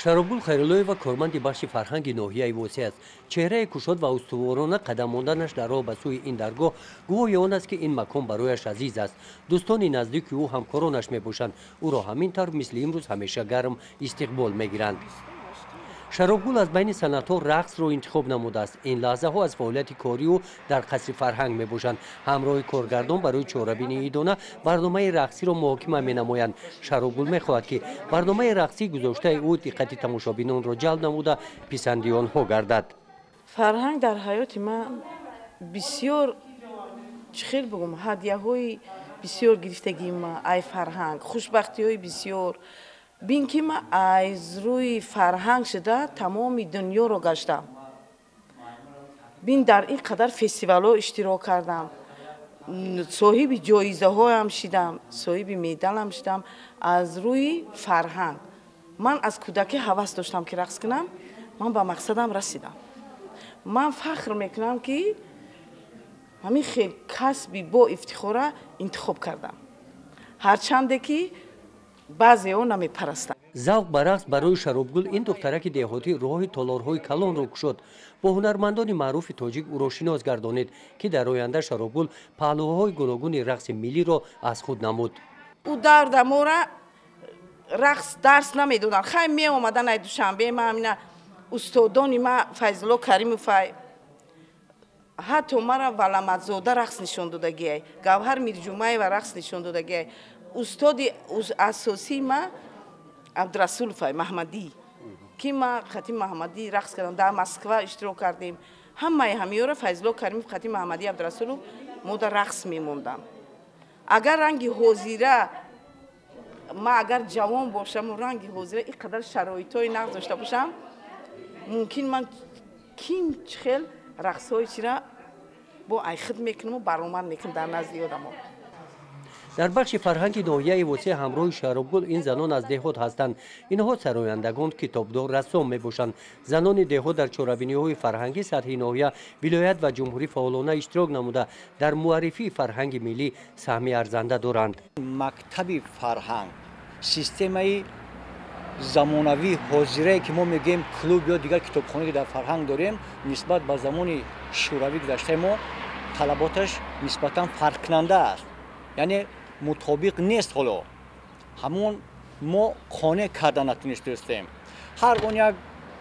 Шаробгул Хайруллоева корманди бахши фарҳанги ноҳияи Восеъ аст. Чеҳраи кушод ва устуворона қадам монданаш дар роҳ ба сӯи ин даргоҳ гувоҳи он аст, ки ин макон барояш азиз аст. Дӯстони наздики ӯ ҳамкоронаш мебошанд. Ӯро ҳамин тавр мисли имрӯз ҳамеша гарм истиқбол мегиранд. Шаробгул аз байни санъатҳо рақсро интихоб намудааст. Ин лаҳзаҳо аз фаъолияти кории ӯ дар қасри фарҳанг мебошанд. Ҳамроҳи коргардон барои чорабинии идона барномаи рақсиро муҳокима менамоянд. Шаробгул мехоҳад, ки барномаи рақсӣ гузоштаи ӯ диққати тамошобинонро ҷалб намуда, писанди онҳо гардад. Фарҳанг дар ҳаёти ман бисёр, чӣ хел бигӯм, ҳадияҳои бисёр гирифтагии ма ай фарҳанг, хушбахтиҳои бисёр. Бин ки ман аз рӯи фарҳанг шуда тамоми дунёро гаштам. Бин, дар ин қадар фестивалҳо иштирок кардам, соҳиби ҷоизаҳоям шидам, соҳиби медалам шидам аз рӯи фарҳанг. Ман аз кӯдакӣ ҳавас доштам, ки рақс кунам, ман ба мақсадам расидам. Ман фахр мекунам, ки ҳамин хел касби бо ифтихора интихоб кардам, ҳарчанде ки баъзеҳо намепарастанд. Завқ ба рақс барои Шаробгул, ин духтараки деҳотӣ, роҳи толорҳои калонро кушод, бо ҳунармандони маъруфи тоҷик ӯро шинос гардонид, ки дар оянда Шаробгул паҳлӯҳои гуногуни рақси миллиро аз худ намуд. Ӯ даврда мора рақс дарс намедоданд. Хай, меомадан ай Душанбе, ма ҳамина устодони ма Файзулло Каримов ай, ҳатто мара Валамадзода рақс нишон додагиай, Гавҳар Мирҷумаева рақс нишон додагиай. Устоди асосии ма Абдурасулов ай, Маҳмадӣ, ки ма хати Маҳмадӣ рақс кардам, дар Москва иштирок кардем. Ҳамаи ҳамиёра Файзулло Каримов, хати Маҳмадӣ Абдурасулов мода рақс мемондам. Агар ранги ҳозира ма, агар ҷавон бошаму ранги ҳозира ин қадар шароитҳои нағз дошта бошам, мумкин ман ким чӣ хел рақсҳои чира бо айхид мекунаму баромад мекунам дар назди одамо. Дар бахши фарҳанги ноҳияи Восеъ ҳамроҳи Шаробгул ин занон аз деҳот ҳастанд. Инҳо сарояндагон, китобдор, рассом мебошанд. Занони деҳот дар чорабиниҳои фарҳангӣ сатҳи ноҳия, вилоят ва ҷумҳурӣ фаъолона иштирок намуда, дар муаррифии фарҳанги миллӣ саҳми арзанда доранд. Мактаби фарҳанг, системаи замонавии ҳозирае, ки мо мегӯем клуб ё дигар китобхона, ки дар фарҳанг дорем, нисбат ба замони шӯравӣ гузаштаи мо талаботаш нисбатан фарқкунанда аст, яъне мутобиқ нест. Ҳоло ҳамон мо қонеъ карда натунистастем. Ҳар он як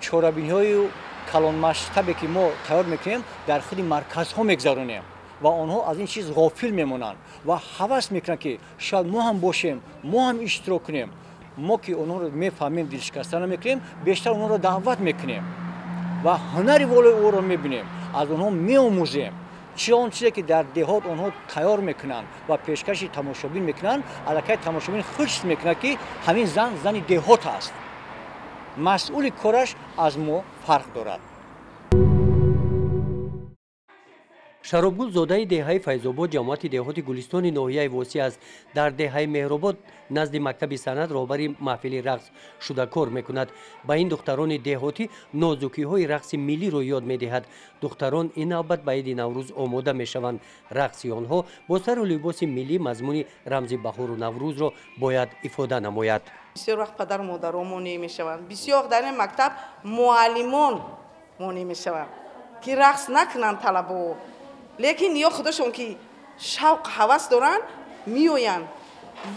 чорабиниҳои калонмасштабе, ки мо тайёр мекунем, дар худи марказҳо мегузаронем ва онҳо аз ин чиз ғофил мемонанд ва ҳавас мекунанд, ки шояд мо ҳам бошем, мо ҳам иштирок кунем. Мо ки онҳоро мефаҳмем, дилшикаста намекунем, бештар онҳоро даъват мекунем ва ҳунари волои ӯро мебинем, аз онҳо меомӯзем. Чи он чизе, ки дар деҳот онҳо тайёр мекунанд ва пешкаши тамошобин мекунанд, аллакай тамошобин худ ҳис мекунад, ки ҳамин зан зани деҳот аст, масъули кораш аз мо фарқ дорад. Шаробгул зодаи деҳаи Файзобод, ҷамоати деҳоти Гулистони ноҳияи Восеъ аст. Дар деҳаи Меҳробод назди мактаби санъат роҳбари маҳфили рақс шуда кор мекунад. Ба ин духтарони деҳотӣ нозукиҳои рақси миллиро ёд медиҳад. Духтарон ин навбат ба иди Наврӯз омода мешаванд. Рақси онҳо бо сару либоси миллӣ мазмуни рамзи баҳору Наврӯзро бояд ифода намояд. Бисёр вақт падару модаро монеъ мешаванд, бисёр дар ин мактаб муаллимон монеъ мешаванд, ки рақс накунанд талабао, лекин ё худашон ки шавқ ҳавас доранд, меоянд,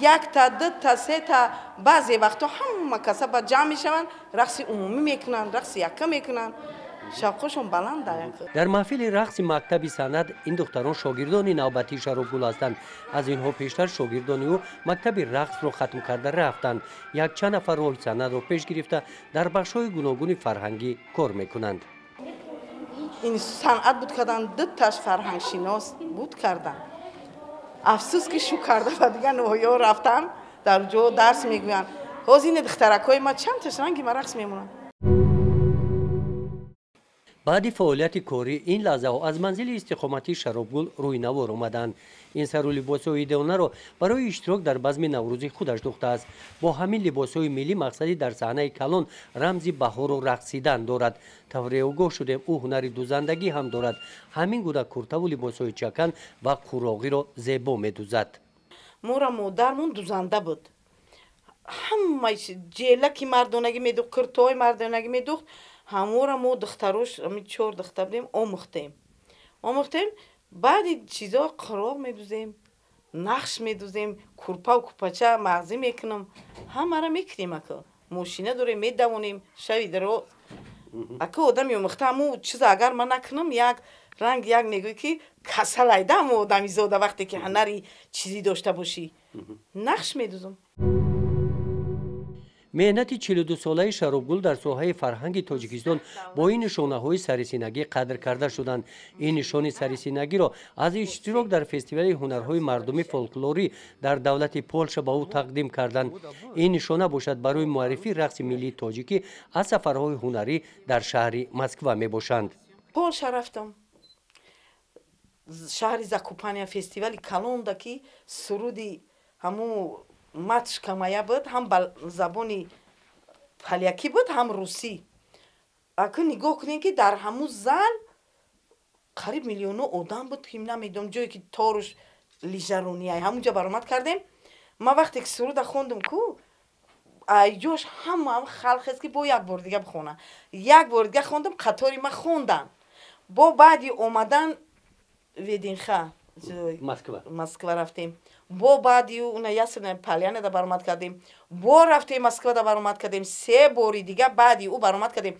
якта, дута, сета, баъзе вақтҳо ҳама каса ба ҷамъ мешаванд, рақси умумӣ мекунанд, рақси якка мекунанд, шавқҳошон баланд. Дар маҳфили рақси мактаби санъат ин духтарон шогирдони навбатии Шаробгул ҳастанд. Аз инҳо пештар шогирдони ӯ мактаби рақсро хатм карда рафтанд. Якчанд нафар роҳи санъатро пеш гирифта, дар бахшҳои гуногуни фарҳангӣ кор мекунанд. Ин санъат буд кардан, дуташ фарҳангшинос буд кардан. Афсӯс, ки шу карда ба дигар ноҳияҳо рафтан, дар ҷо дарс мегӯянд. Ҳозир ин духтаракҳои ма чандташ ранги ма рақс мемонанд. Баъди фаъолияти корӣ ин лаҳзаҳо аз манзили истиқоматии Шаробгул рӯйнавор омаданд. Ин сару либосҳои идеонаро барои иштирок дар базми наврӯзи худаш духтааст. Бо ҳамин либосҳои миллӣ мақсади дар саҳнаи калон рамзи баҳору рақсидан дорад. Тавре огоҳ шудем, ӯ ҳунари дузандагӣ ҳам дорад. Ҳамин гуна куртаву либосҳои чакан ва қуроғиро зебо медузад. Мора модармон дузанда буд. Ҳамаи ҷелаки мардонагӣ медухт, куртоҳои мардонагӣ медухт. Ҳамора мо духтарош, ами чор духтар будем, омӯхтем. Омӯхтем, баъди чизо қироқ медузем, нақш медузем, курпаву курпача мағзӣ мекунам. Ҳамаро мекунем ака. Мошина дорем, медавонем, шави дароз. Ака одами омӯхта, ҳамун чиза агар ман накунам, як ранг як мегӯй ки касал айда ҳамун одамизода вақте ки ҳунари чизӣ дошта бошӣ. Нақш медузам. Меҳнати 42-солаи Шаробгул дар соҳаи фарҳанги Тоҷикистон бо ин нишонаҳои сарисинагӣ қадр карда шуданд. Ин нишони сарисинагиро аз иштирок дар фестивали ҳунарҳои мардумӣ фолклорӣ дар давлати Полша ба ӯ тақдим карданд. Ин нишона бошад барои муаррифии рақси миллии тоҷикӣ аз сафарҳои ҳунарӣ дар шаҳри Москва мебошанд. Полша рафтам. Шаҳри Закупания фестивали калонда ки суруди ҳамун матушка моя буд, ҳам ба забони полякӣ буд, ҳам русӣ. Ака нигоҳ кунем ки дар ҳамун зал қариб миллионо одам буд, ки намедонам ҷое ки торуш лижаронияй, ҳамунҷа баромад кардем. Ман вақте ки суруда хондум ку, айҷош ҳама халқ хест ки бо як бор дига бихона. Як бор дига хондум, қатори ма хондан. Бо баъди омадан Вединха, Москва рафтем. Бо баъди уна Ясна Поляна баромад кардем. Бо рафтем Москва баромад кардем. Се бори дига баъди ӯ баромад кардем.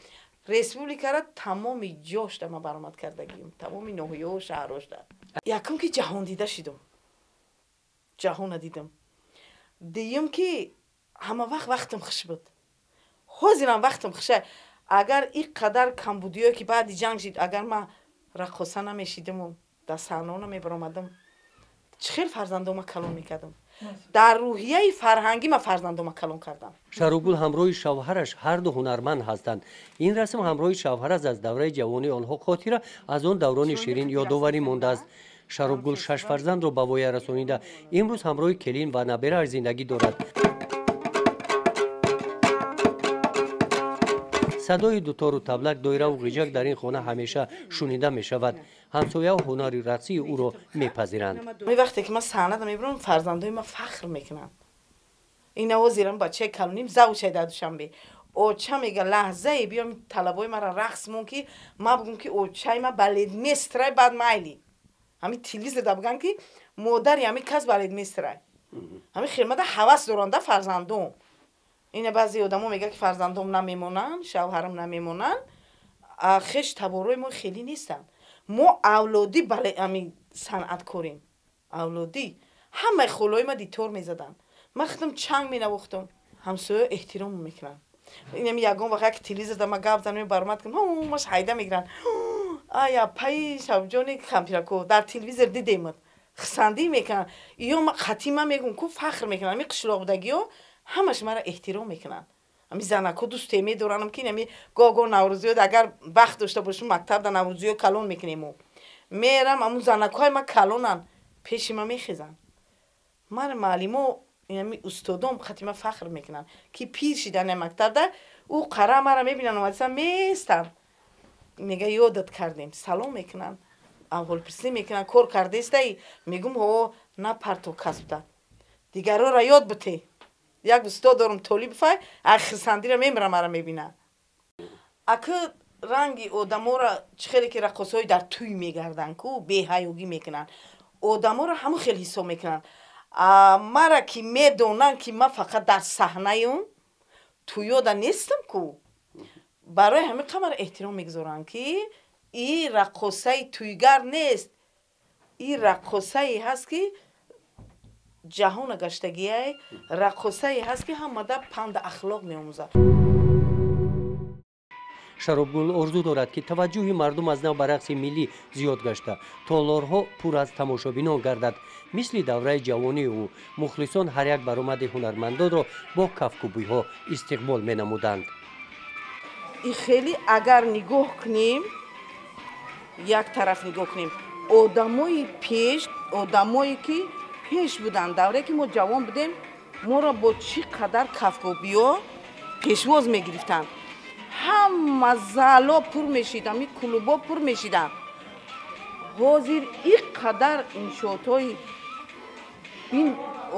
Республикара тамоми ҷошда ма баромад кардагим, тамоми ноҳияҳо, шаҳрошда. Якум ки ҷаҳон дида шидум, ҷаҳона дидам. Дуюм ки ҳама вақт вақтам хуш буд. Ҳозирам вақтам хуша. Агар ин қадар камбудиё ки баъди ҷанг шид, агар ман раққоса намешидиму дар саҳнаҳо намебаромадам, чӣ хел фарзандома калон мекардам? Дар рӯҳияи фарҳангӣ ман фарзандома калон кардам. Шаробгул ҳамроҳи шавҳараш ҳарду ҳунарманд ҳастанд. Ин расм ҳамроҳи шавҳараш аз давраи ҷавонии онҳо хотира аз он даврони ширин ёдоварӣ мондааст. Шаробгул шаш фарзандро ба воя расонида, имрӯз ҳамроҳи келин ва наберааш зиндагӣ дорад. Садои дутору таблак, доираву ғиҷак дар ин хона ҳамеша шунида мешавад. Ҳамсояҳо ҳунари рақсии ӯро мепазиранд. Вақте ки ман саҳнада мебурам, фарзандои ман фахр мекунанд. Ин ҳозирам бачаи калоним завучай дар Душанбе. Оча мега лаҳзае биём талабои мара рақс мон ки ман бигӯм ки очаи ман балетмейстерай, баъд майли. Ҳамин телевизорда бигӯям ки модари ҳамин кас балетмейстерай. Ҳамин хелмада ҳавас доранда фарзандом. Ина баъзе одамо мегӯяд ки фарзандом намемонанд, шавҳарам намемонанд. Хеш таборои мо хеле нестанд. Мо авлодӣ бале ҳамин санъаткорем. Авлодӣ. Ҳамаи холаҳои ма дитор мезаданд. Ман худам чанг менавохтам. Ҳамсояҳо эҳтиром мекунанд. Инами ягон вақт як телевизорда ма гап занам, баромад кунам, маш ҳайда мегиранд. Ая паи Шабҷони кампирако дар телевизор дидемад. Хисандӣ мекунанд. Ё хати ма мегӯм ку фахр мекунанд. Ҳамин қишлоқбудагиҳо ҳамаш мара эҳтиром мекунанд. Ҳамин занако дӯсте медоранам ки ҳамин гоҳ-гоҳ наврӯзиё агар вақт дошта бошем мактабда наврӯзиё калон мекунему. Мерам ҳамун занакҳои ма калонанд, пеши ма мехезанд. Мара маълимо ҳамин устодом хати ма фахр мекунанд ки пир шидан мактабда ӯ қара мара мебинанд, омадисан местанд. Мега ёдат кардем, салом мекунанд, аҳволпурсӣ мекунанд, кор кардестаи? Мегӯм ҳо, на парто касбда. Дигарора ёд бите. Як устод дорам Толибфай, хирсандиро мемирам мара мебинад. Ака ранги одаморо чӣ хеле ки раққосҳои дар тӯй мегарданд ку, беҳаёгӣ мекунанд. Одаморо ҳамон хел ҳисоб мекунанд. Мара ки медонанд ки ман фақат дар саҳнаюм, тӯёда нестам ку. Барои ҳамин қамара эҳтиром мегузоранд ки и раққосаи тӯйгар нест. И раққосае ҳаст ки ҷаҳона гаштагиай, раққосае ҳаст ки ҳамада панда ахлоқ меомӯзад. Шаробгул орзу дорад ки таваҷҷӯҳи мардум аз нав ба рақси миллӣ зиёд гашта, толорҳо пур аз тамошобинон гардад. Мисли давраи ҷавонии ӯ мухлисон ҳар як баромади ҳунармандонро бо кафкӯбиҳо истиқбол менамуданд. И хеле агар нигоҳ кунем, як тараф нигоҳ кунем, одамои пеш, одамое ки пеш буданд, даврае ки мо ҷавон будем, моро бо чӣ қадар кафкӯбиҳо пешвоз мегирифтанд. Ҳама зало пур мешид, ҳамин клубҳо пур мешиданд. Ҳозир ин қадар иншоотҳои ин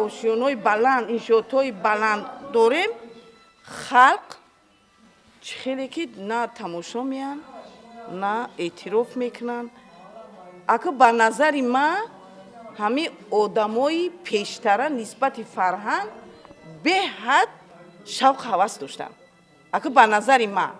ошёнҳои баланд, иншоотҳои баланд Дорем, халқ чӣ хеле ки на тамошо меянд, на эътироф мекунанд. Ака, ба назари ман, ҳамин одамои пештара нисбати фарҳанг беҳад шавқ ҳавас доштанд, ака, ба назари ман.